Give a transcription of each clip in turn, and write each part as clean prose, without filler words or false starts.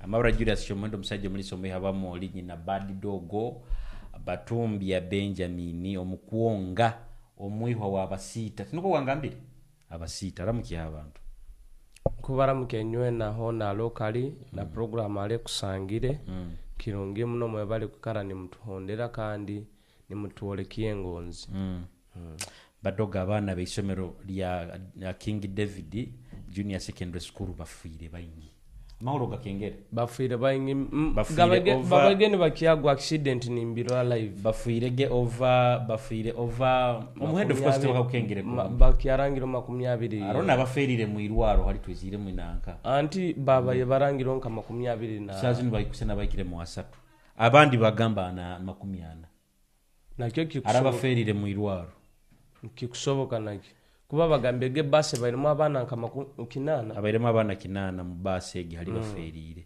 Amabura Julius Kyomuhendo, omusajja omulisa omwiha bamoli, nyina Bad Dogo Batumbya Benjamin omukwonga omwihwa wa Basiita. Tiniko wangambire Abasiita aramukya abantu. Nkubaramuka enywe naho na locally na program ale kusangire. Kirungi muno, mwebale kwikara nimutuhondera kandi nimutwoleka engonzi. Badoga, abaana b'eisomero lya King David Junior Secondary School bafiire baingi, amahoro gakengere. Bafiire baingi. Bafiire Babege nibakyagwa accident nimbirora live. Bafiire ge over, bafiire over omuhendo, of course tebakakukengere. Bakyarangire 20. Arona abaferire mu irwaro hali twiziremu inanka. Anti babaye barangire nka 20 na Saa zino bayikusana bahikire mu 30, abandi bagamba ana 40. Nakyo Arabaferire mu irwaro. Kikusoboka nakyo kuba bagambye ge basi bairimu abaana nka 80. Abairemu abaana 80 mu baasi egi hali baferire.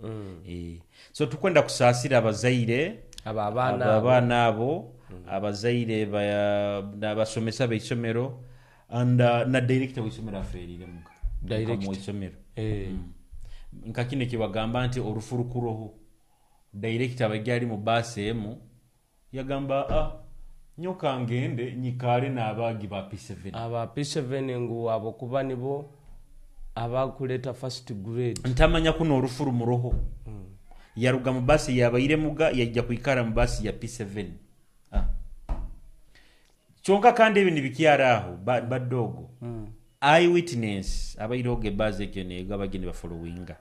So tukwenda kusaasira abazaire abo abaana abo abo. Abaana abo, abazaire n'abasomesa b'eisomero and na director w'eisomero aferire muka Director. mukama w'eisomero. Nka kino ekibagamba nti orufu rukuroho, director abajja ali mu baasi emu yagamba, "Ah, nyoka ngende nyikale n'abaagi ba P7." Aba P7 ngu abo kuba nibo abakuleta first grade. Ntamanya kuno orufu rumuroho, yaruga mu baasi yabaire muga yajja kwikara mu baasi ya P7. Ah. Kyonka kandi ebyo nibikyara aho badogo. Eyewitness abaireho ebaasi egyo nego abagende bafollowinga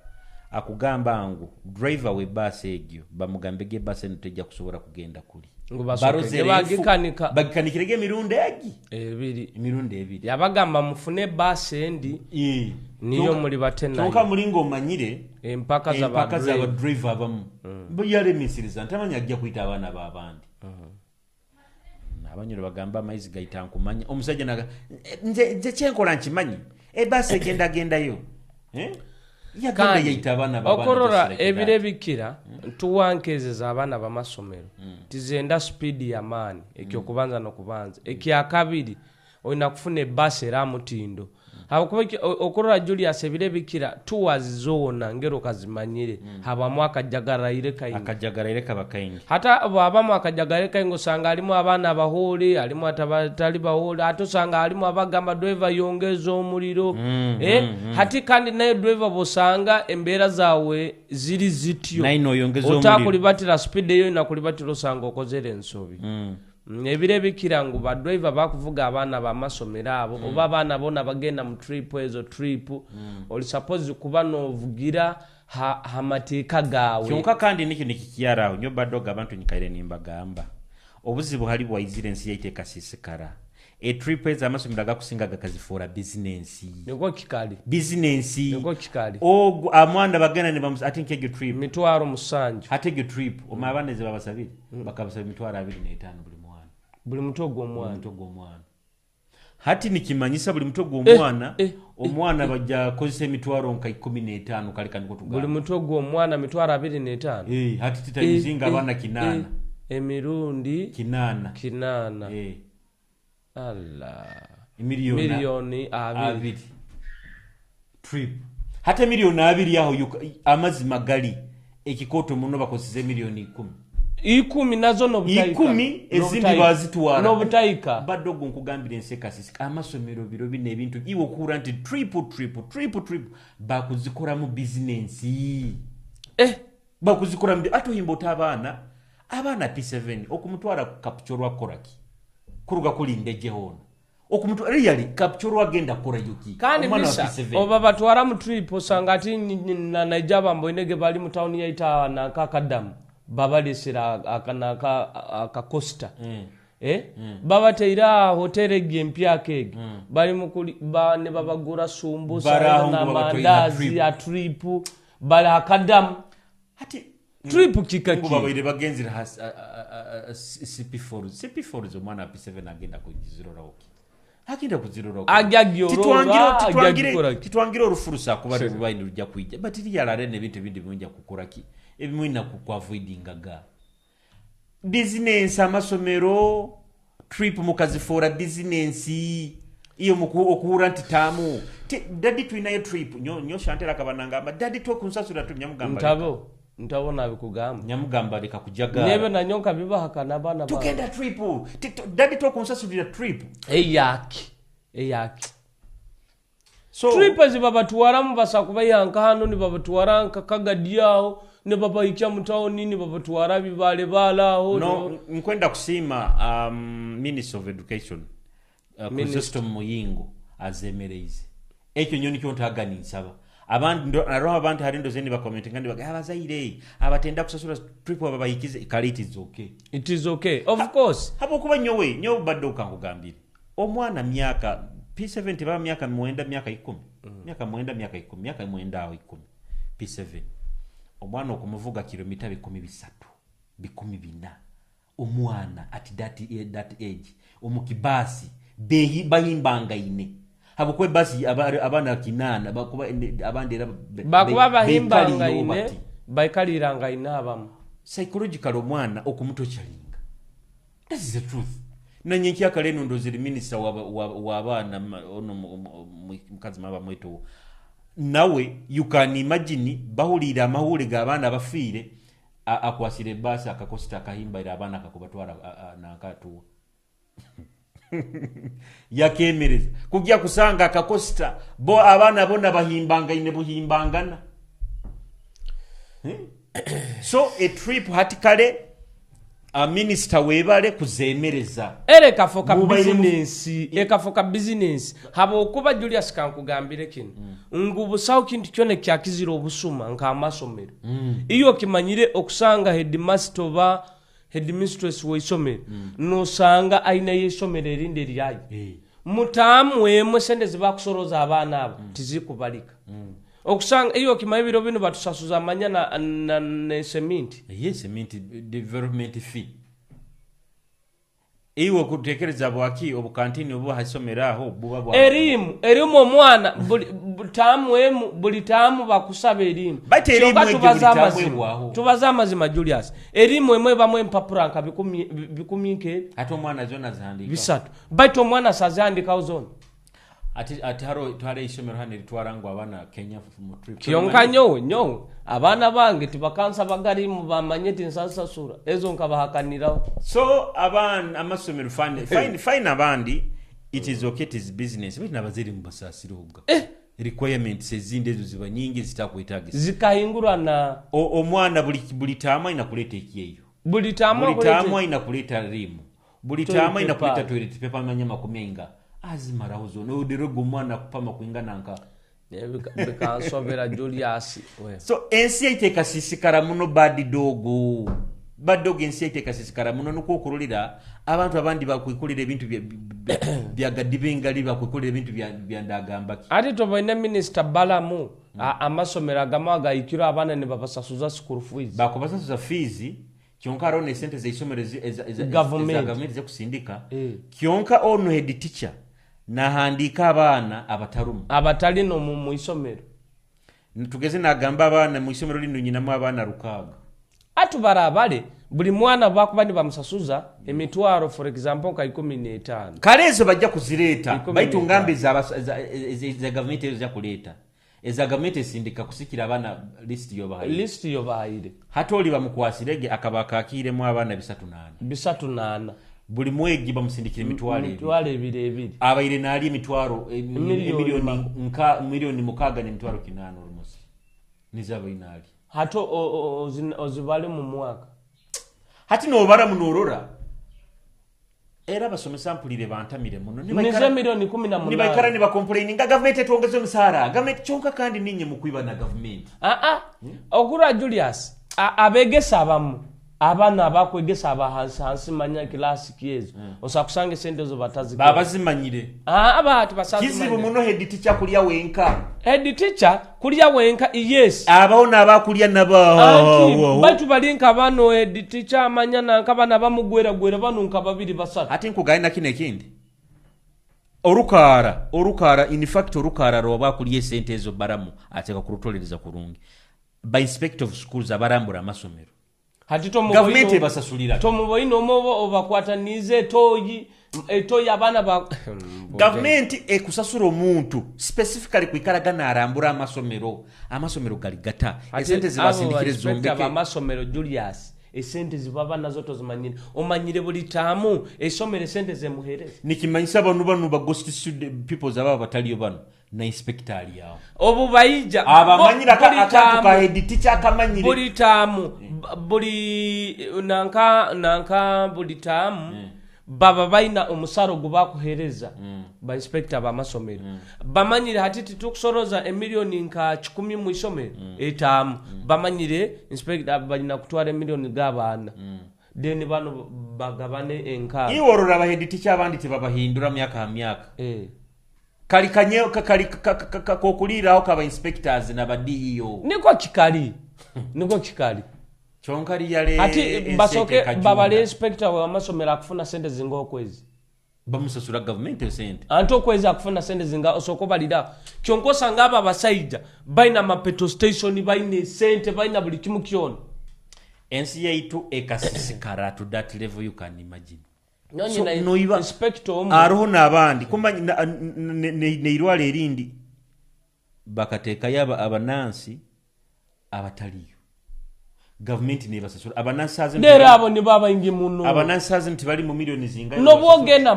akugamba ngu driver w'ebaasi egyo bamugambege ebaasi eno tejja kusobola kugenda kuli. Ngu basooke Barozere bagikanika. Bagikanikirege emirundi egi ebiri. Emirundi ebiri. Yabagamba mufune ebaasi endi niyo muli bate Kyonka nayo. Mulinga omanyire empaka empaka zaba z'abadriver abamu yalemisiriza ntamanya ajja kuyita abaana b'abandi. Abanyoro bagamba amaizi gaita nkumanya omusajja naga nze kyenkola nkimanyi, ebaasi egenda gendayo. Eh? Yagenda Kandi yaita abaana b'abandi okorora just like ebiro that. Ebikira tuwankezeza abaana bamasomero tizenda speed yamaani, ekyokubanza nokubanza. Ekyakabiri, olina kufuna ebbaasi era mutindo, habwokuba okurora Julius, ebiro ebikira tours zoona ngero kazimanyire habamu akajagaraire kaingi. Akajagaraire kaba kaingi. Hata bwabamu akajagaraire kaingi, osanga halimu abaana abahoole, halimu abatali bahoole, ate osanga halimu abagamba driver yongeza omuliro. Eh, hati kandi naye driver bwosanga embeera zaawe ziri zityo, Naye oyongeza omuliro. Otakulibatira speed eyo inakulibatira, osanga okozere ensobi. Ebiro ebikira ngu badriver bakuvuga abaana bamasomero abo oba abaana bona bagenda mu trip ezo, trip oli suppose kuba novugira ha mateeka gaawe. Kyonka kandi nikyo nikikyaraho nyo badoga, abantu nyikaire nimbagamba obuzibu hali bwaizire ensi yaitu ekasiisikara, etrip ezo amasomero agakusinga gakazifuura bizinensi. Niko kikali. Bizinensi. Niko kikali. Ogwo amwana bagenda nibamus ati nkegyo trip 70,000. Hati egyo trip oma abaana eze babasabire, bakabasaba 25,000 buli mwana. Buli mutwe gw'omwana. Mutwe gw'omwana. Hati nikimanyisa buli mutwe gw'omwana, omwana bajja kozesa emitwaro nka 15, kale kaniko Buli tugamba. mutwe gw'omwana 25,000. Eh, hati titayizinga abaana 8. Emirundi 8. 8. Ala. Miliyoni 20,000,000. 20 trip. Hata 20,000,000 aho amazima gali ekikoto muno bakozesa 10,000,000. 10 nazo nobutayika. 10 ezindi Nobutayika. bazitwara. Nobutayika. Badde ogwo nkugambira ensi ekasisika, amasomero biro bino ebintu iwe okuwura nti trip, trip, trip, trip bakuzikoramu bizinensi. Bakuzikoramu ate oyimba ota abaana P7 okumutwara ku Kapchorwa kukoraki, kuruga kulindeje hoona okumutwara really Kapchorwa agenda kukorayo ki? Kandi Omwana wa bisa P7. Oba batwara mu trip, osanga ati naija bamboinege bali mu tawuni yaita nanka akadamu babalesera akanaka akakosta. Eh? Babateire hotel egi empyaka egi bali mukuli ne babagura sumbusa Bari aho ngo babatoye ha n'amandazi trip. Ya trip bali akadamu. Hati Trip kika ngo ki? babaire bagenzire ha Sipi Falls. Sipi Falls omwana wa P7 agenda kuziroraho ki? Agenda kuziroraho ki? Ajja gyorora, ajja gikora ki? Titwangire orufurusa kuba rubaine rujja kwija, but liyalare n'ebintu ebindi bimwinja kukora ki ebimwina kuavoidingaga bizinensi. Amasomero trip mukazifuura bizinensi iyo okuwura nti taamu daddy tulinayo trip nyo nyo. Shantera akaba nangamba, "Daddy, twekunsasula." Tumyamugamba Ntabo. Ntabona bikugamba. Nyamugamba leka kujagara. Nebe nanyo nkabibahakana abaana. Tugenda trip. Daddy tokunsasulira trip. Eyaki. Eyaki. So trip ezibabatwaramu basakuba hano nibabatwara nka Kagadi aho, nibabahikya mu tawuni, nibabatwara Bibale aho. No, nkwenda kusiima Minister of Education, Chrysostom Muyingo azemereize. Ekyo nyo nikyo ntagani nsaba. Abandi aroho abantu hari ndo zeni bakomentinga ndi baga abazaire abatenda kusasula trip ababahikize kale, it is okay. It is okay, of course. Habwokuba nyowe nyowe badde okankugambire omwana myaka P7 baba myaka 9, myaka 10, myaka 9, myaka 10, myaka 9 aho 10, P7 omwana okumuvuga kilomita 300, 400, omwana at that age omukibasi behi bahimbangaine, habwokuba basi abaana 8 bakuba abandi era bakuba bahimbangaine, baikalirangaine abamu. Psychological omwana okumutochalinga, that is the truth. Nanye nkyakala eno ndozeri minisita w'abaana ono mukazi maba mweto nawe, you can imagine bahulira amahule g'abaana bafiire, akwasira ebbaasi akakosita akahimbaira abaana akakubatwara nankatuwa yakemereza kujja kusanga akakosita bo abaana bona bahimbangaine buhimbangana. So a trip hati kale a minister webale kuzemereza. Era ekafoka bizinensi, ekafoka bizinensi habwokuba Julius kankugambire kino, ngu busaho kintu kyona kyakizira obusuma nk'amasomero. Iyo okimanyire okusanga headmaster oba headmistress w'eisomero, nosanga aina y'eisomero erindi eryayo. Mutaamu emwe sente zibakusoroza abaana abo tizikubalika. Okusanga iyo okimanyi ebiro bino batusasuza amanya na ne seminti. Ye seminti development fee. Iwe kutekereza bwaki obukantini obuba hasomero aho buba bwa erimu omwana buli taamu emu, buli taamu bakusaba erimu. Bate erimu Kyokka egyo tubaze buli taamu amazima. egwaho. Tubaze amazima Julius, erimu emwe ebamu empapula nka bikumi nke ate omwana zona zihandika 300, baitu omwana sazihandikawo zona. Ati haro twale isomero hano eritwara ngo abaana Kenya mu trip. Kyonka nyowe abaana bange tibakansa bagarimu bamanye ti nsasasura ezo nkabahakaniraho. So abaana amasomero fine, fine, fine abandi it is okay, it is business, but nabazeri mubasasira oga requirements ezindi ezo ziba nyingi zitakwetagisa zikahingurana. Omwana buli taamu alina kuleeta ekyeyo. Buli taamu buli akuleta taamu alina kuleeta rimu, buli Toilet taamu alina kuleeta paper. toilet paper amanya makumi ainga azimaraho zona oderega omwana kupama kwingana nka Bikansobera Julius we. So ensi yaitu ekasisikara muno bad dog, bad dog ensi yaitu ekasisikara muno nukwo okurulira abantu abandi bakwikolera ebintu bya gadibengali, bakwikolera ebintu bya ndagambaki. Ate tobaine minisita Balamu, amasomero agamu agayikirwa abaana ne babasasuza school fees. Bakubasasuza fees kyonka hariho nesente zeisomero Government. eza gavumenti zekusindika. Kyonka ono head teacher nahandiika abaana abatarumu abatali no mu isomero. Tugeze nagamba abaana mu isomero lino nyinamu abaana 6. Atubarabale buli mwana bakuba nibamusasuza emitwaro for example nka 15. Kale ezo bajja kuzireeta. Ikumi Baitu n'etaano. ngambe eza gavumenti ezo zakuleeta, eza gavumenti esindika kusikira abaana list yobahaire. List yobahaire. Hati oli bamukwasirege akaba akakiiremu abaana 34. 34. Buli mwegi bamusindikira emitwaro ebiri. Emitwaro ebiri ebiri. Abaire naali emitwaro, Miliyoni emiliyoni nka miliyoni 6 n'emitwaro 8 olumosi nizo abaire naali. Hati ozibale mu mwaka. Hati nobara munorora era abasomesa mpulire bantamire muno. Nizo miliyoni kumi na Nibaikara munana. nibakomplaininga gavumenti etwongeze omusaara, gavumenti kyonka kandi ninye mukwiba na gavumenti. Okura Julius, abegesa abamu abaana abakwegesa abahansi hansi manya kilasi kiezo osakusanga esente ezo batazikora. Babazimanyire. Aba tibasazimanyi. Kizibu muno head teacher kulya wenka. Head teacher kulya wenka, yes. Abawo n'abakulya nabo. Anti baitu bali nka bano head teacher amanya nanka bana bamugweragwera bano nka 2 3. Ate nkugaye na kino ekindi orukaara in fact orukaara lwaba kulya esente ezo baramu ateeka kurutolereza kurungi by inspector of schools abarambura amasomero. Hati gavumenti ebasasulira. Tomuboine omu obakwatanize etoyi Etoyi abaana ba Gavumenti ekusasura omuntu specifically kwikaraga narambura amasomero. Amasomero gali gata? Esente zibasindikire zombeke. Amasomero, Julius, esente zibaba nazo tozimanyire. Omanyire buli taamu esomero esente zemuhereza. Nikimanyisa bano ba ghost student peoples ababa bataliyo bano na inspector ali awo. Obu baija abamanyire buli akantu taamu- ka head teacher akamanyire. Buli taamu, buli nanka buli taamu baba balina omusaro gubakuhereza ba inspector b'amasomero. Bamanyire hati titukusoroza emiliyoni nka 100 mu isomero etaamu. Bamanyire inspector balina kutwara emiliyoni g'abaana, then bano bagabane enka. Iwe orora aba head teacher abandi tebabahindura myaka ha myaka. Kali kanye kali kokuliraho kaba inspectors n'aba DEO. Niko kikali, niko kikali. Kyonka liyale. Ati basoke babale inspector w'amasomero akufuna sente zinga okwezi. Bamusasura gavumenti esente. Anti okwezi akufuna sente zinga osooka obalira. Kyonka osanga abo abasaija balina ama petrol station, balina esente, balina buli kimu kyona. Ensi yaitu ekasisikara to that level you can imagine. Nyonyi So, na inspector omu. Aroho n'abandi kumanya neirwala erindi bakateekayo abanansi abataliyo, gavumenti nebasasura abanansi. Neera abo nibo abaingi muno. Abanansi nti bali mu miliyoni zinga. Noba ogenda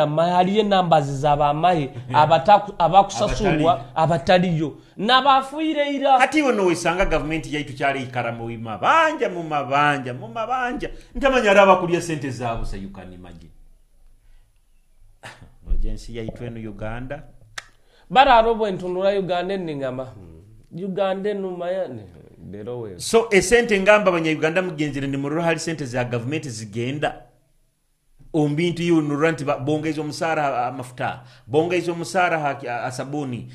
mumahe haliyo enambazi z'abamahe abakusasurwa abataliyo n'abafiire ira. Hati iwe nowesanga gavumenti yaitu kyaleikara mu mabanja, mu mabanja, mu mabanja, ntamanya ari abakulya sente zabusa. You can imagine oja ensi yaitu eno Uganda. Barara obwentunula Uganda eningamba, Uganda enumaya lero we." So esente, ngamba abanyayuganda mugenzere nimurora hali sente za gavumenti zigenda omu bintu. Iwe nurora nti bongeize omusaara amafuta, bongeize omusaara ha sabuni,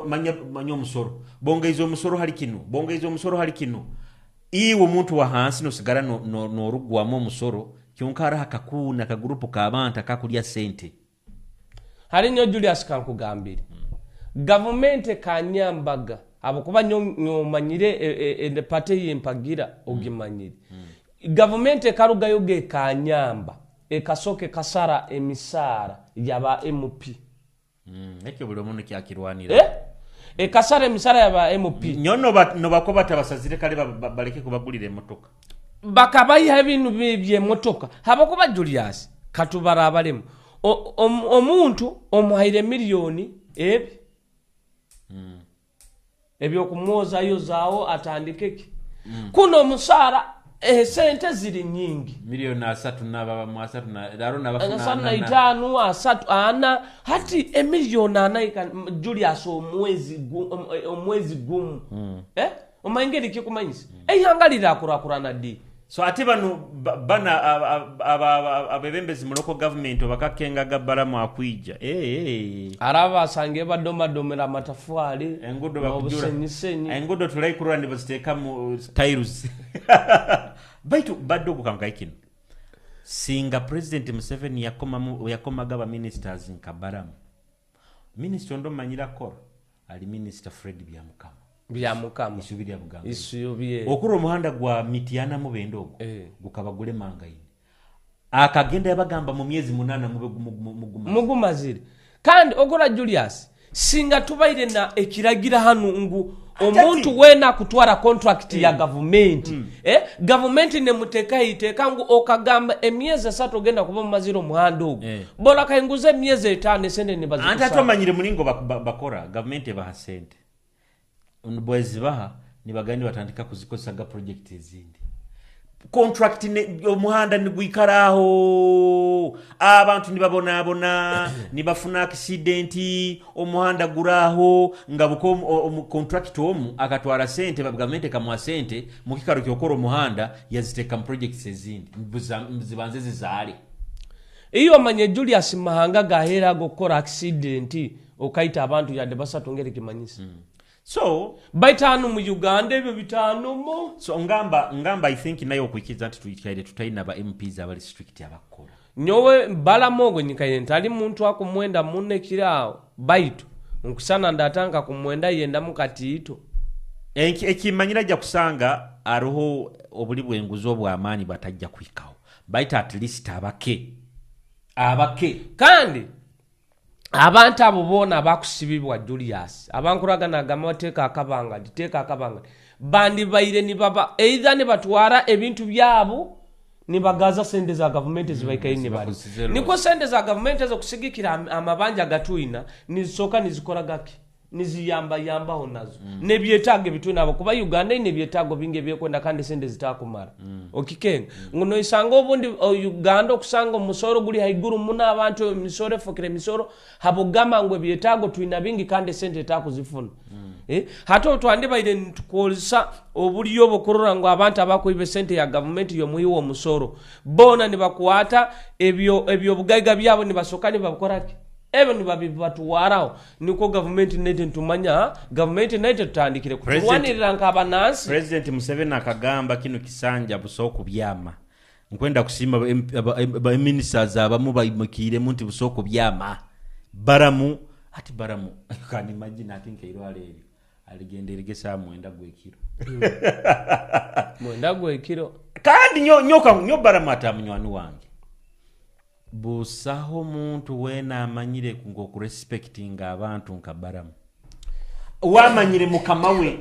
manya omusoro, bongeize omusoro hali kino, bongeize omusoro hali kino. Iwe omuntu wa hansi nosigara norugwamu omusoro. Kyonka hariho akakuuna akagurupu k'abantu akakulya sente. Hari nyo Julius, kankugambire, gavumenti ekanyambaga habwokuba nyomanyire pate yempagira ogimanyire. Gavumenti ekarugayo gekanyamba ekasooka ekasara emisaara yaba MP. Ekyo buli omuntu kyakirwanira. Eh? Ekasara emisaara yaba MP. Nyo nobako batabasazire kale baleke kubagulira emotoka. Bakabayiha ebintu byemotoka habwokuba Julius katubara abalemu. Omuntu omuhaire miliyoni ebi ebyokumwozayo zaawo atandike ki kuno omusaara, esente ziri nyingi. Miliyoni 30 nababamu 30 laro nabafuna 35, 30, 40. Hati emiliyoni 40 Julius, omwezi omwezi gumu, eh? Omanyi kikumanyisa eihanga lirakurakurana ddi? So ate bano bana abebembezi mu local government obakakengaga balamu akwija. Eh, eh. Araba asange badomadomera amatafari. Enguudo bakujura. N'obusenyisenyi. Enguudo tulaikurura nibaziteeka mu tiles. Baitu badde ogukankayi kino, singa President Museveni yakomaga baministers nka Balamu, minisita ondo omanyire akora ali Minisita Fred Byamukama. Byamukama. Isubi lya Buganga. Isubi. Okura omuhanda gwa Mityana Mubende ogwo gukaba gulemangaine, akagenda yabagamba mu myezi 8 mube muguma. Mugumazire. Kandi ogora Julius, singa tubaire na ekiragira hanu ngu omuntu wena akutwara contract ya gavumenti, gavumenti nemuteekaho iteeka ngu okagamba emyezi 3 ogenda kuba mumazire omuhanda ogwo, bora kainguza emyezi 5 esente Anti ate nibazikusaba. omanyire mulingo bakora, gavumenti ebaha sente, bwezibaha nibagenda nibatandika kuzikozesa ga project ezindi. Contract omuhanda nigwikaraho, abantu nibabonaabona, nibafuna accident, omuhanda guraho nga buko contract omu akatwara sente, gavumenti ekamuha sente mukikaro kyokora omuhanda yaziteeka mu projects ezindi. Zibanze zizaale. Iyo omanye Julius, mahanga gahera gokukora accident okaita abantu yadde basatu ngeri kimanyisa. So baitaano mu Uganda ebyo bitaano mu. So ngamba I think naye okwikiriza nti tuikaire tutalina ba MPs abali strict abakola. Nyowe balamu ogwo nyikaire ntali muntu akumwenda muno ekiraawo, baitu nkusana ndatanga kumwenda yendamu katiito. Ekimanyira ajja kusanga ariho obuli bwenguzi obw'amaanyi batajja kwikaho, baitu at least abake. Abake. Kandi abantu abo boona abakusibibwa Julius, abankuraga nagamba teeka akabangadi, teeka akabangadi, bandibaire nibaba either nibatwara ebintu byabo nibagaza sente za gavumenti ezibaikaire nibali. Zibakozeseze. Nikwo sente za gavumenti ezo kusigikira amabanja agatwina nizisooka nizikora gaki, niziyambayambaho nazo nebyetaago ebitwina, abo kuba Uganda ine ebyetaago bingi ebyekwenda kandi sente zitakumara. Okikenga ngu noisanga obundi Uganda okusanga omusoro guli haiguru muno, abantu emisoro efukire emisoro habugamba ngu ebyetaago twina bingi kandi esente etakuzifuna. Hati obu twandibaire nitukozesa oburyo obukurora ngu abantu abakwiba esente ya gavumenti y'omuhi w'omusoro boona nibakwata ebyo ebyobugaiga byabo nibasoka nibabikora ki, ebyo nibabibatwaraho, nikwo gavumenti naitwe nitumanya gavumenti naitwe tutandikire kuturwanirira nk'abanansi. President Museveni akagamba kinu kisanja busa okubyama. Nkwenda kusiima ba ministers abamu baimukiiremu nti busa okubyama. Baramu ati baramu, you can imagine, ati nkairwara eryo aligenda erige saa 9 gwekiro. 9 gwekiro. Kandi nyo nyoka nyo baramu ati munywani wange, busaho omuntu weena amanyire ng'okurespectinga abantu nka Baramu. Wamanyire mukama we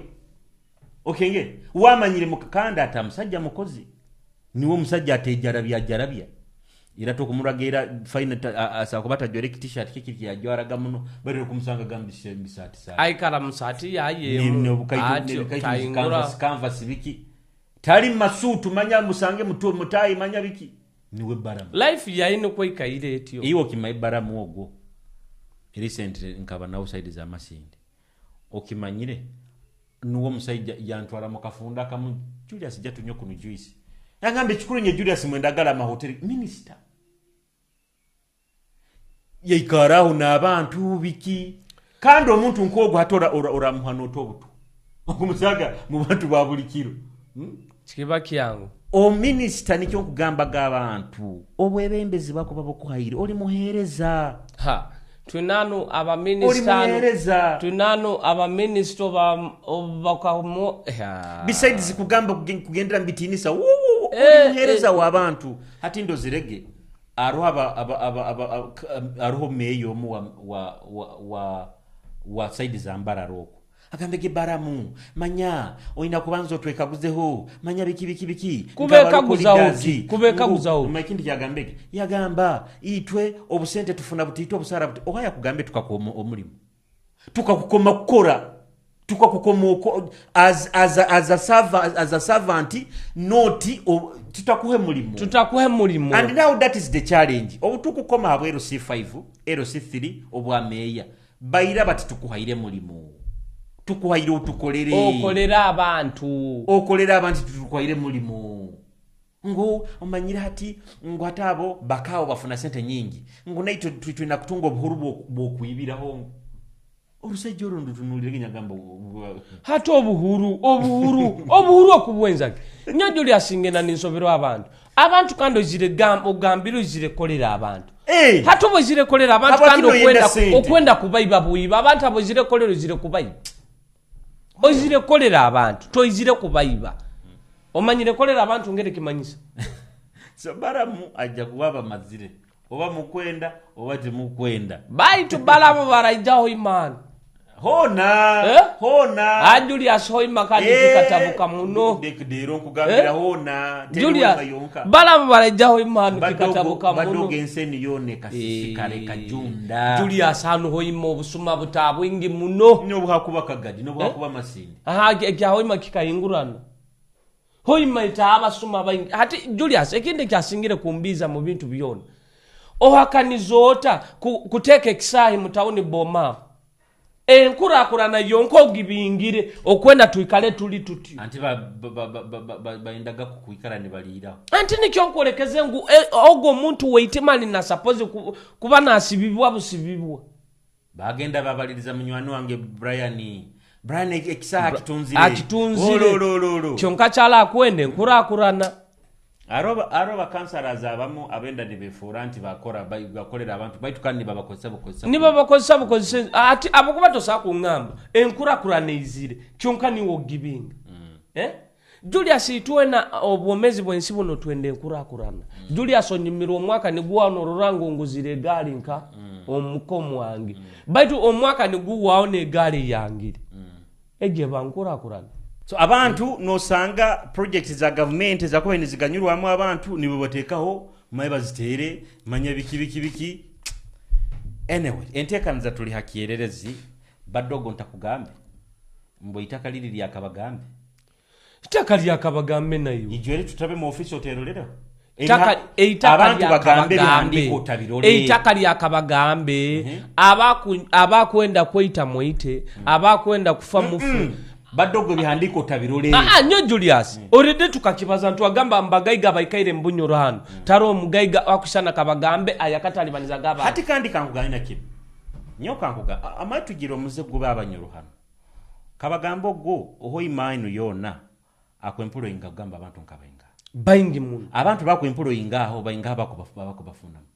okenge wamanyire kandi ati musajja mukozi, niwe omusajja atejarabya jarabya, era tokumuraga era fine asakuba atajwara ekitishati kye kiri kyajwaraga muno, barire kumusanga gambise mbisati sati. Aikara musati yayemu atyo tayingura. Canvas, canvas biki, tali masuutu, manya musange mutu mutayi, manya biki, niwe Baramu. Life yayi nikwo ikaire etyo. Iwe okimanyi Baramu ogwo, recently nkaba nawo side za Masindi, okimanyire nuwo omusajja yantwara mu kafunda akamu, "Julius, jja tunywe kuno juice." Yagamba, "Ekikulu nye Julius mwendagala amahoteri." Minisita yaikaraho n'abantu biki, kandi omuntu nk'ogwo hati oramuha nota obutu okumusaga mu bantu ba buli kiro? Kiba kyangu. Ominisita, nikyo nkugambaga, abantu obwebembezi bakuba bukuhaire, oli muheereza. Ha, twinanu Oli abaminisita anu. Muheereza. Twinanu abaminisita bakamu. Besides kugamba kugendera mubitinisa, oli muheereza w'abantu. Hati ndozirege aroho aroho meeya omu wa side za Mbarara okwo, agambege, "Baramu, manya olina kubanza otwekaguzeho, manya biki biki biki." Kubekaguzaho Nk'aba ki? Kubekaguzaho ki? Ngu- ekindi kyagambege, yagamba, "Itwe obusente tufuna buti, itwe obusaara buti." Oha yakugambe tukakuha omulimu, tukakukoma kukora, tukakukoma as a servant, not tutakuhe mulimu. Tutakuhe mulimu. And now that is the challenge. Obu tukukoma habwa LC5, LC3, obwameeya, baira bati tukuhaire mulimu, tukuhaire otukolere. Okolera abantu. Okolera abantu, tukuhaire mulimu. Ngu omanyire hati ngu hati abo bakaawo bafuna sente nyingi, ngu naitwe tulina kutunga obuhuru bw'okwibiraho. Orusajja orwo ndutunulire, nyagamba Hati obuhuru okubwenzage nyo Julius, ngenda ninsoberwa abantu kandi ozire ogambire ozire kolera abantu. Hati oba ozire kolera abantu Habwaki kandi noyenda okwenda sente? Okwenda kubaiba bwiba abantu abo, ozire kolera, ozire kubaiba, ozire kolera abantu, toizire kubaiba. Omanyire kolera abantu ngere kimanyisa. So Baramu ajja kuba bamazire, oba mukwenda oba temukwenda. Baitu Balamu baraijaho imani. Hona. Eh? Hona. A Julius, hoima kandi kikatabuka muno. Leero nkugambira, Eh? hona Julius teri yonka. Balamu baraijaho imani kikatabuka muno. Badoga enseni yona ekasisikara, ekajunda. Julius, hanu hoima obusuma buta bwingi muno. Nobuhakuba Kagadi, nobuhakuba Masindi. Aha, ekya hoima kikahingurana, hoima ita abasuma baingi. Hati Julius, ekindi kyasingire kumbiiza mu bintu byona, ohakaniza ota kuteeka ekisaahi mu tawuni boma, enkurakurana yonka ogibingire, okwenda twikale tuli tutyo? Anti bayendaga kukwikara nibaliiraho. Anti nikyo nkwolekeze ngu ogwo omuntu weitimani na suppose kuba nasibibwa busibibwa. Bagenda babaliriza munywani wange Brian. Brian ekisaha akitunzire. Akitunzire. Ololololo. Kyonka kyalakwenda enkurakurana. Aro bakansarazi abamu abenda nibefuura nti bakora, bakorera abantu, baitu kandi nibabakozesa bukozesa. Nibo bakozesa bukozesa. Ati abokuba tosobola kuŋŋamba enkurakurana eizire, kyonka niwe ogibinga. Eh? Julius, itwena obwomezi bw'ensi buno twenda enkurakurana. Julius, onyumirwa omwaka niguwaho norora ngu nguzire egaali nka omuka omwange, baitu omwaka niguwaho n'egaali yangire, egyo eba nkurakurana. So abantu nosanga project za gavumenti ezakuba niziganyurwamu abantu nibo bateekaho maye baziteere manya biki biki biki. Anyway, enteekaniza tuli ha kyererezi. Badogo, ntakugambe mbu eitaka liri lyakabagambe. Itaka lyakabagambe naiwe. Ijweri tutabe mu ofisi oterolereho. Eitaka Abantu bagambe lyakabagambe. Ebihandiiko otabirole. Eitaka lyakabagambe, abakwenda kweita mwite, abakwenda kufa mufu. Badogo, ebihandiiko otabirole. Aa, nyo Julius, already tukakibaza, ntwagamba mbagaiga baikaire mubunyoro hano, tari omugaiga akusana kabagambe ayakatalibanizaga abantu. Hati kandi kankugane na kino, nyo kankuga amaye tugira omuze guba abanyoro hano kabagamba ogwo ohoimainu yona akwemployinga kugamba abantu nkabainga. Baingi muno. Abantu bakwemployinga aho bainga bakubafunamu,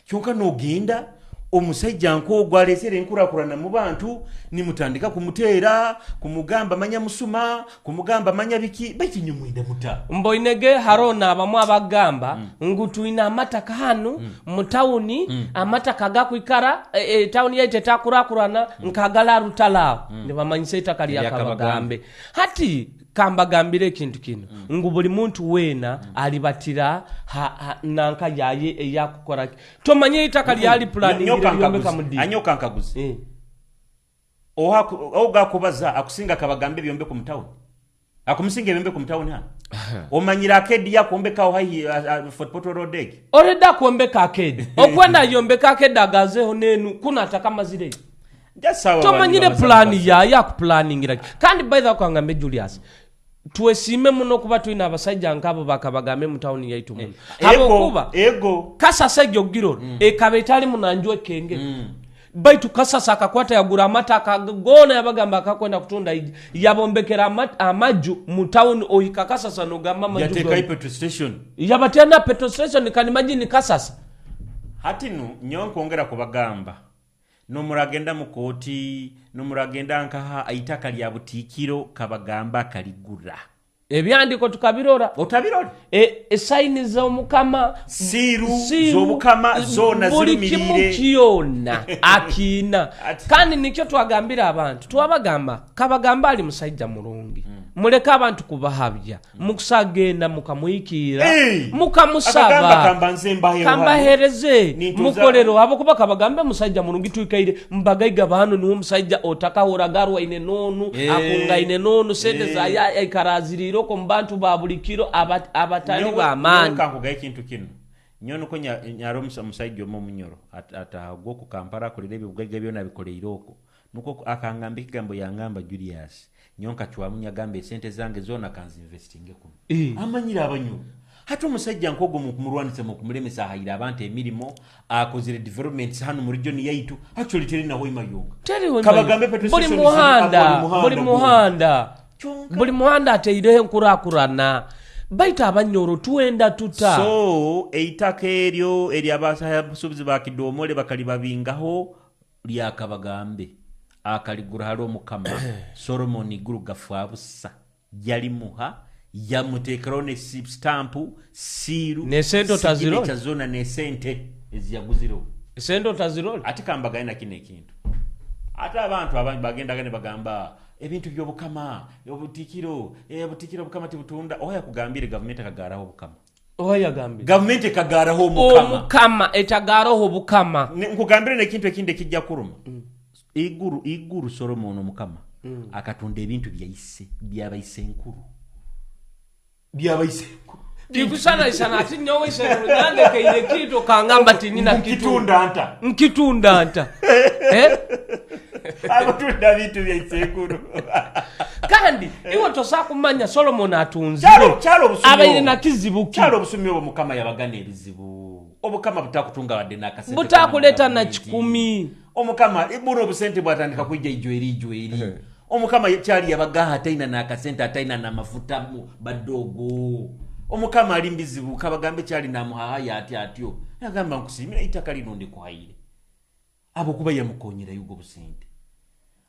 kyonka nogenda omusajja nk'ogwo alesere enkurakurana mu bantu, nimutandika kumuteera, kumugamba manya musuma, kumugamba manya biki, baitu nywe mwenda muta. Mboinege harona abamu abagamba ngu twine amataka hanu mu tawuni, amataka gakwikara tawuni yaitu etakurakurana nkagala rutalaawo, nibamanyisa eitaka lyakabagambe. Hati kambagambire ekintu kino, ngu buli muntu weena alibatira nanka yaye eyakukora, tomanye eitaka lyali planingire lyombeka mudi. Anyoka nkaguze. Ogakubaza akusinga kabagambe ebyombeko mu tawuni, akumusinga ebyombeko mu tawuni hano, omanyire arcade yakuombekaho haihi Fort Portal Road egi. Already akuombeka arcade, okwenda yombeka arcade agazeho nenu kuno atakamazireyo. Just sawa. Tomanyire pulani yaye akupulaningira ki. Kandi by the way, kwangambe Julius, twesiime muno kuba tulina abasajja nk'abo bakabagambe mu tawuni yaitu muno, habwokuba ego Kasasa egyo giroro ekaba etali munanju ekenge, baitu Kasasa akakwata yagura amataka goona, yabagamba akakwenda kutunda ija, yabombekera amaju mu tawuni. Ohika Kasasa nogamba amaju yateekayo petrol station. Yabatera na petrol station. Can imagine Kasasa. Hati nu nyowe nkwongera kubagamba, nomuragenda mu kooti, nomuragenda nkaha, eitaka lya Butiikiro kabagamba akaligura. Ebyandiko tukabirora. Otabirora. Esaini z'omukama. Siiru. Siiru, z'obukama zoona buli kimu zirumirire. Kyona akiina. Ati- Kandi nikyo twagambira abantu, twabagamba kabagamba ali musajja mulungi, muleke abantu kubahabya, mukusagenda mukamuhikiira. Hey! Akagamba Mukamusaba kambanze mbaheho hano. Kambahereze. Nintuza- Mukolero habwokuba kabagambe musajja mulungi. Twikaire mbagaiga bano, niwe omusajja otakahuraga arwaine nonu, akungaine nonu sente zaye aikara aziriire okwo mu bantu ba buli kiro abatali bamaani. Nyowe kankugayo ekintu kino, nyowe nuko nyara omusajja omu omunyoro atahagwa oku Kampala, akolera ebibugaiga byona abikoleire okwo, nuko akangamba ekigambo, yangamba, "Julius, nyowe nkacwamu, nyagamba esente zange zoona kanzinvestinge kuno." Amanyire abanyoro. Hati omusajja nk'ogwo mukumurwanisa, mukumulemesa, ahaire abantu emirimo, akozere developments hano mu region yaitu. Actually teri naho imayonga. Teriho. Kabagambe petrol buli station muhanda buli buli muhanda. Muhanda Kyonka buli muhanda ateireho enkurakurana, baitu abanyoro twenda tuta. So eitaka eryo eryabasuubuzi ba kidomole bakalibabingaho lyakabagambe, akaligura hali omukama Solomon iguru gafa busa, yalimuha, yamuteekeraho ne stampu, siiru. N'esente otazirora. Signature zona nesente eziyaguzireho. Esente otazirora. Ate kambagaye na kino ekintu, ate abantu abangi bagendaga ne bagamba ebintu by'obukama, obutikiro, obutikiro, obukama tibutunda. Oha yakugambire gavumenti akagaraho obukama? Oha yagambire? Gavumenti ekagaraho omukama? Omukama etagaraho obukama. Nkugambire nekintu ekindi ekijja kuruma. Iguru iguru Solomon omukama akatunda ebintu byaise, byabaisenkuru, byabaisenkuru. Tikusanaisana ati nyowe isenero nyandekeire ekintu okangamba tinyina nkitunda nta? Nkitunda nta? Eh? Akutunda bintu byaisenkuru. Kandi iwe tosa kumanya Solomon atunzire Kyalo obusumi abaire obwo. na kizibu ki? Kyalo obusumi obwo mukama yabagana ebizibu, obukama butakutunga wadde nakasente Butakuleta kona mu na gavumenti. 1,000. Omukama buno obusente bwatandika kwijja ijweri ijweri, omukama kyali yabagaha ataina nakasente, ataina namafuta badogo. Omukama ali mbizibu, kabagambe kyali namuhahaya ati atyo, yagamba nkusiimira itaka lino ndikuhaire, abokuba yamukonyerayo ubwo busente.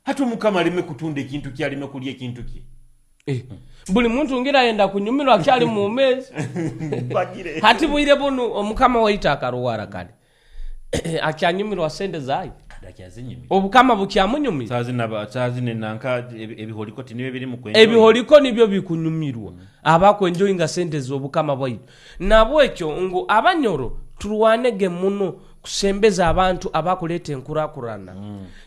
Hati omukama aleme kutunda ekintu kye, aleme kulya ekintu kye. Buli muntu ngira ayenda kunyumirwa akyali mumezi. Bagire. Hati bwire bunu omukama waitu akarwara kale akyanyumirwa sente zayo. Ndakyazinyumira. Obukama bukyamunyumira. Saazine nanka ebiholiko tinibyo biri mu kwenjoy. Ebiholiko nibyo bikunyumirwa abakwenjoyinga sente z'obukama bwaitu. Nabwekyo ngu abanyoro turwanege muno kusembeza abantu abakuleeta enkurakurana.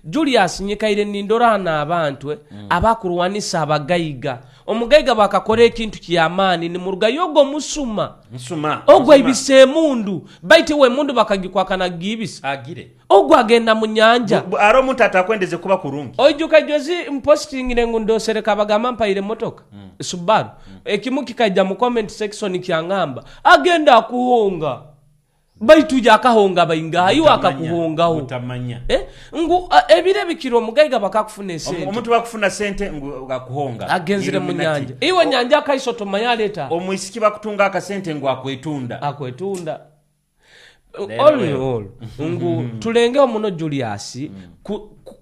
Julius, nyikaire nindora hano abantu abakurwanisa abagaiga. Omugaiga bwakakora ekintu kyamaani nimurugayo ogwo musuma. Nsuma. Ogwo Nsuma. aibisa emundu, baitu iwe emundu bakagikwakana giibisa. Agire. Ogwo agenda mu nyanja. Ari omuntu atakwendeze kuba kurungi. Oijuka jozi mpositingire ngu ndosereka bagamba mpaire motoka Subaru. Ekimu kikaija mu comment section kyangamba agenda akuhonga. Baitu yakahonga baingaha iwe akakuhongaho. Butamanya. Ngu ebiro ebikiro omugaiga bakakufuna esente. Omuntu bakufuna sente ngu akuhonga. Agenzire mu nyanja. Iwe nyanja akaiso tomanya aleta. Omwisiki bakutunga akasente ngu akwetunda. Akwetunda. All in all, ngu tulengeho muno Julius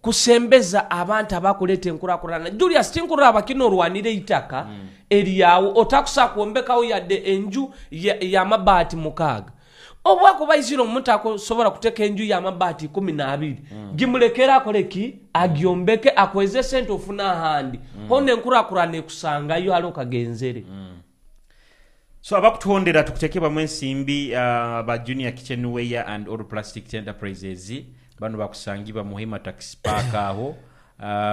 kusembeza abantu abakuleta enkurakurana. Julius, tinkurora abakina orwanira eitaka eryawo otakusa kwombekawo yadde enju y'amabaati 6. Obwakuba aizire omuntu akosobora kuteka enju y'amabaati 12, gimulekere akole ki? Agyombeke, akweze esente ofuna ahandi. Hona enkurakurana ekusangayo hali okagenzere. So abakutuhondera tukutekebwamu ensimbi ba Junior Kitchenware and All Plastic Enterprises bano bakusangibwa mu Hema Taxi Park aho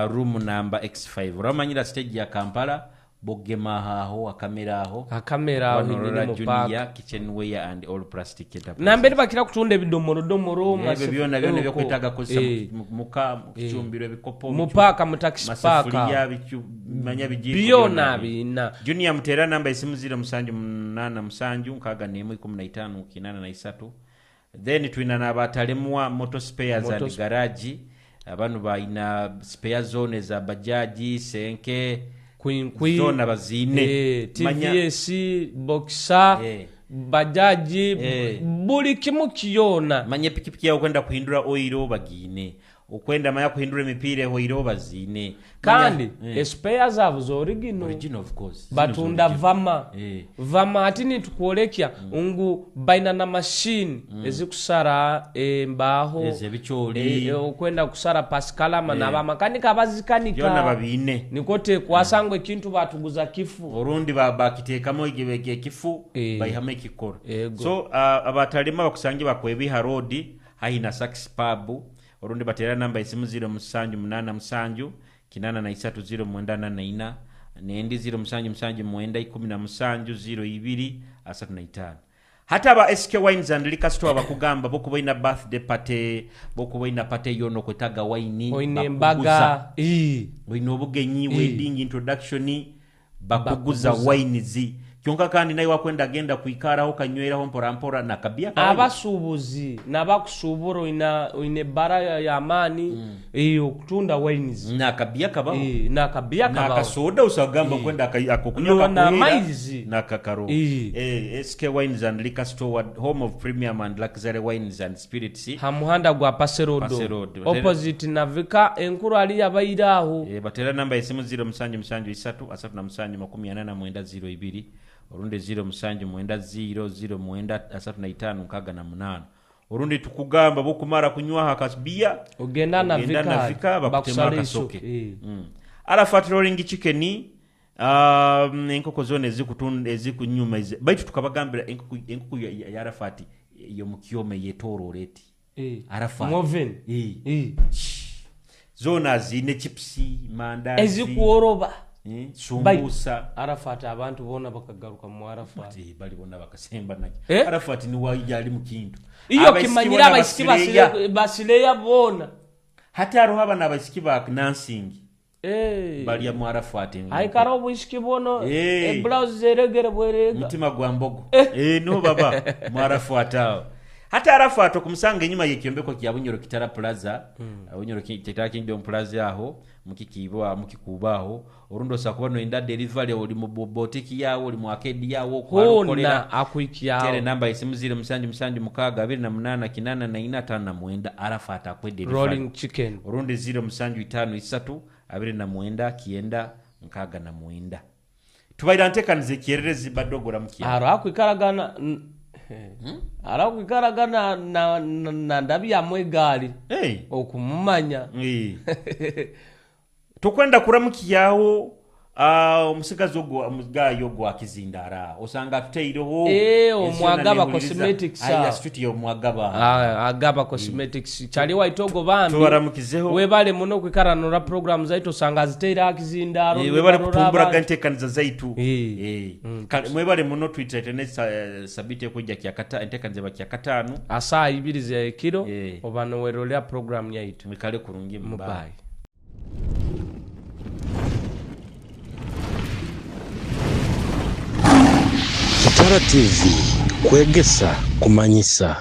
room number X5. Oramanyira stage ya Kampala bogema aho akamera aho. Akamera aho Wano nyini Rora mu Junior park. Kitchenware and All Plastic Enterprises. Nambere bakira kutunda ebidomorodomoro, Ebyo byona ebyokwetaaga kozesa muka, mu kicumbiro, ebikopo, mu paaka, mu taxi park. Masafuriya, manya bijiiko Byona byona bina. Junior mutera namba esimu 0787 61 15 83. Then twina n'abatalemwa motor spares Motor and garage. Abanu balina spare zone za bajaji, senke, Kwinkwi, zona bazine. Manya TVS, boxer, bajaji, buli kimu kiyona. Manya pikipiki yawe kwenda kuhindura oil bagine. Okwenda manya kuhindura emipiira ehoire bazine. Kandi Manya, espare zabo za original. Original of course. Batunda Zino za vama. Vama ati nitukwolekya ngu baina na machine ezikusara embaho, Ezo ebikyoli. Okwenda kusara pasikalama n'abamakanika abazikanika. Byona babiine. Niko tekwasa ngu ekintu batuguza kifu. Orundi bakiteekamu ekifu, baihamu ekikoro. So abatalima bakusange bakwebiha road haihi na Sax Pub. Orundi batera namba esimu 0787 83 094 nendi 0779 17 02 35. Hata aba SK Wines and Liquor Store bakugamba bokuba ina birthday party, bokuba ina party yono kwetaga wine, Oine bakuguza. embaga. Oine obugenyi, wedding introduction, bakuguza Bakuguza. wines. Kyonka kandi naye wakwenda agenda kwikaraho kanyweraho mpora mpora na kabia kawaida. Abasuubuzi n'abakusuubura oine ebbara y'amaani, okutunda wines. Na kabia kabaho. Na kabia Na kabaho. kasoda usagamba kwenda akokunywa No, na kakuhera, maizi. na kakaro. SK Wines and Liquor Store, home of premium and luxury wines and spirits. Ha muhanda gwa Paserodo. Paserodo. Opposite Navika enkuru ali yabaire aho. Batera namba esimu 0773 37 49 02. Orundi 0790 09 35 68. Orundi tukugamba bokumara kunywa akasbia, Ogenda na ogenda Vika, na Vika, bakutema bakusala akasoke. isoke. Arafat Rolling Chicken, enkoko zona ezikutunda ezikunyuma baitu tukabagambira enkoko ya Arafat yo mukyome yetorora eti. Arafat. Moven. Zona zine chipsi, mandazi. Ezikuoroba. Sumbusa. Bye. Arafat abantu bona bakagaruka mu Arafat. Bali bona bakasemba naki. Arafat ni waija ali mu kintu. Iyo Abaisiki kimanyira bona abaisiki basileya. basileya bona. Hata aroho abana abaisiki ba Nansing. Bali mu Arafat ngo. Aikara obwisiki bono, eblouse zeregere bwerega. Mutima gwa mbogo. No baba mu Arafat awo. Hata Arafat okumusanga enyuma y'ekyombeko kya Bunyoro Kitara Plaza, Bunyoro Kitara Kingdom Plaza aho, mukikibwa mukikubaho, orundo sakuba no inda delivery oli mu boutique yawo, oli mu arcade yawo, Hona kwa akuikiawo. Tere namba isimu 0776 28 84 59 Arafat akwe delivery. Rolling chicken. Orundi 0753 29 969. Tubaire ntekaniza ekyererezi badogora mukyalo. Haro akwikaraga na ndabyamu egaali Hey. okumumanya. Tokwenda kuramukyaho omusigazi ogwo omugayo ogwo akizindara osanga atuteireho. Omwagaba Cosmetics. Aya street yo Mwagaba. Agaba Cosmetics kyali waitogo bambi. Tubaramukizeho. Webale muno kwikara nora program zaitu osanga aziteire akizindaro. Webale kutumburaga entekaniza zaitu. Mwebale muno twitete ne sabiti ekujja kyakata entekaniza ba kyakatano asaa ibiri za ekiro oba nowerolera program yaitu. Mwikale kurungi mubayi. Kitara TV kwegesa kumanyisa.